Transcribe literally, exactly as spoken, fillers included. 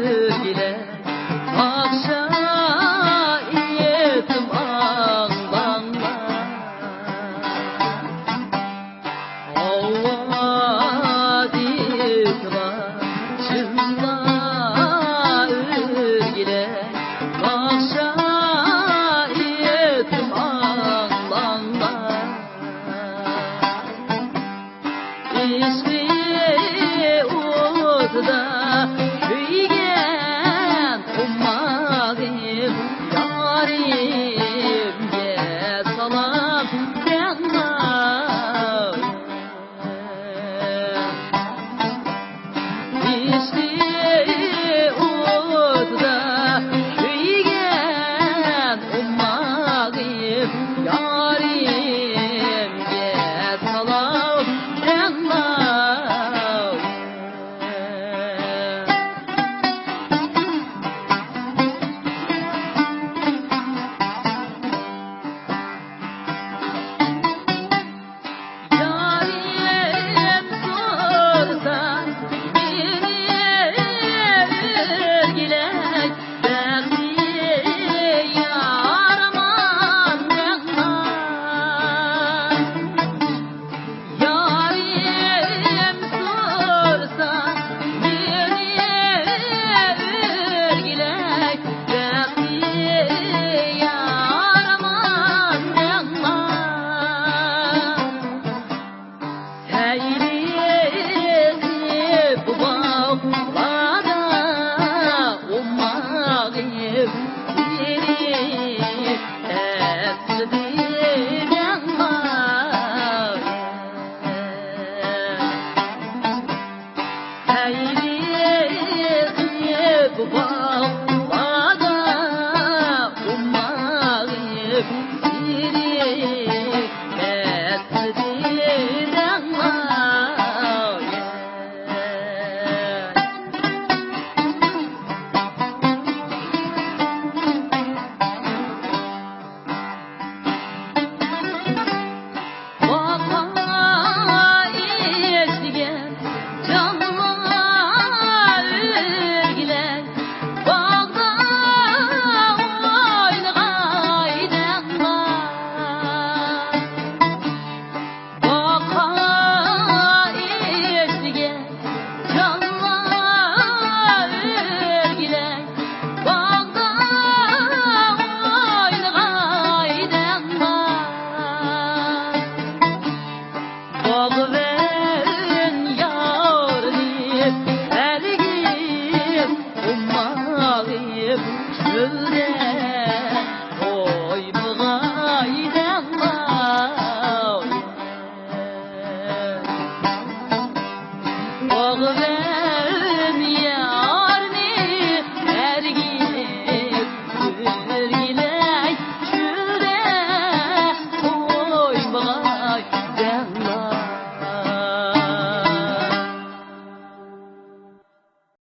ئۆرگىلەپ ئاخشام يېتىم ئاڭلاڭلار. ئاۋازى كىبار چىللا ئۆرگىلەپ ئاخشام يېتىم ئاڭلاڭلار. ئىشقى ئوتىدا كۆيگەن ئوماغىم، يارىمگە سالام دەڭلار. ئىشقى ئوتىدا كۆيگەن ئوماغىم، يارىمگە سالام دەڭلار. يارىم تۇرسا مېنى ئۆرگىلەي، بەختى يارىمان ماڭا. يارىم تۇرسا مېنى ئۆرگىلەي، بەختى يارىمان ماڭا. سەيلى قىلىپ باغلاردا ئوماغىم، سېنى ئەسلىدىم ماڭا. سەيلى قىلىپ باغلاردا ئوماغىم، سېنى ئەسلىدىم ماڭا. باغقا ئېچىلگەن جانلار ئۆرگىلەي، باغدا ئوينىغاي دەڭلار. باغقا ئېچىلگەن جانلار ئۆرگىلەي، باغدا ئوينىغاي دەڭلار. باغ